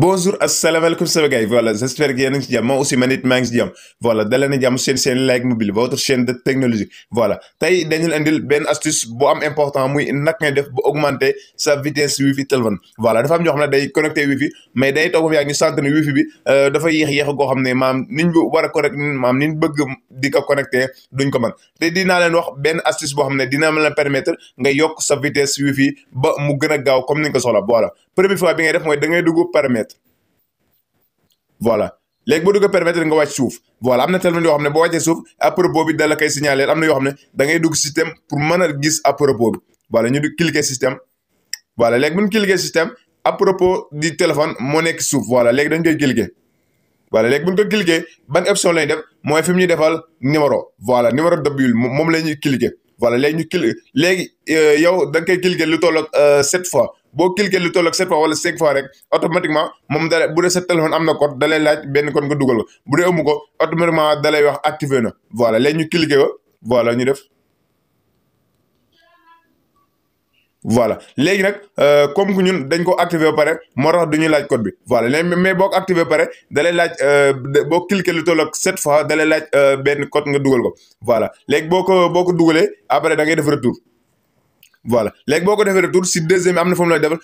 Bonjour, asalaamaaleykum sama gars yi voilà j'espère que yéen a ngi ci jàmm moi aussi man it maa ngi ci jàmm voilà dalee na jàmm seen Like Mobile votre chaîne de technologie voilà tey dañu leen indil benn astuce bu am important muy naka ngay def ba augmenter sa vitesse wifi téléphone voilà dafa am ñoo xam ne day connecté wifi mais day toog ba yàgg ñu sant ne wifi bi dafa yéex goo xam ne maam niñ war a connecté maam niñ bëgg di ko connecté duñ ko mën te dinaa leen wax benn astuce boo xam ne dina la permettre nga yokk sa vitesse wifi ba mu gën a gaaw comme ni nga ko soxla voilà première fois bi ngay def mooy da ngay dugg paramètre voilà léegi boo dugg permettre nga wàcc suuf voilà am na téléphone yoo xam ne boo wàccee suuf à propos bi da la koy signaler am na yoo xam ne da ngay dugg système pour mën a gis à propos bi voilà ñu di cliquer système voilà léegi bu ñu cliquer système à propos du téléphone moo nekk suuf voilà léegi dañ koy cliquer voilà léegi bu ñu ko cliquer ban option lañ def mooy fi mu ñuy defal numéro voilà numéro de bulle moom la ñuy cliquer voilà léegi ñu cliquer léegi yow da nga koy cliquer lu toll ak 7 fois. boo cliquer lu toll ak 7 fois wala 5 fois rek automatiquement moom da bu dee sa téléphone am na code da lay laaj benn code nga dugal ko bu dee amu ko automatiquement da lay wax activé na voilà léegi ñu cliquer ko voilà ñu def voilà léegi nag comme que ñun dañ ko activé ba pare moo tax du ñu laaj code bi voilà léegi mais boo ko activé ba pare da lay laaj boo cliquer lu toll ak 7 fois da lay laaj benn code nga dugal ko voilà léegi boo ko dugalee après da ngay def retour. voilà léegi boo ko defee retour si deuxième am na fu mu lay defal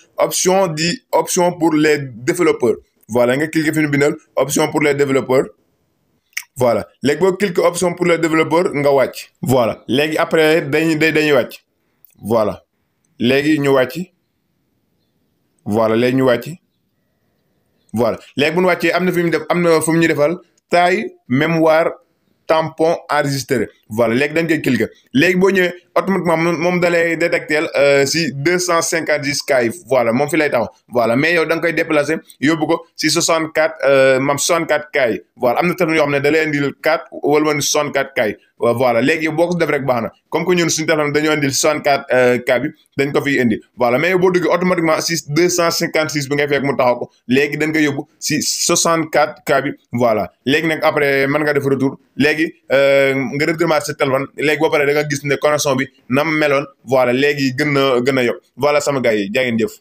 option pour les développeurs voilà nga cliquer fi ñu bindal option pour les développeurs voilà léegi boo cliquer option pour les développeurs nga wàcc. voilà léegi après dañuy wàcc voilà léegi ñu wàcc voilà léegi ñu wàcc voilà léegi bu ñu wàccee am na fi mu def am na fu mu ñu defal taille mémoire tampon enregistré voilà léegi dañ koy cliquer léegi boo ñëwee automatiquement moom da lay détecter si 256 K yi voilà moom fi lay taxaw voilà mais yow da nga koy déplacer yóbbu ko si 64 K yi voilà am na téléphone yoo xam ne da lay indil 4 wala 64 K yi voilà léegi yow boo ko def rek baax na comme que ñun suñu téléphone dañoo indil 64 K bi dañ ko fiy indi voilà mais yow boo duggee automatiquement si 256 bi ngay fekk mu taxaw ko léegi dañ koy yóbbu si 64 K bi voilà léegi nag après mën nga def retour léegi nga redémarrer sa téléphone léegi boo paree da nga gis ne connexion bi nam meloon voilà léegi gën a yokk voilà sama gars yi jaa ngeen jëf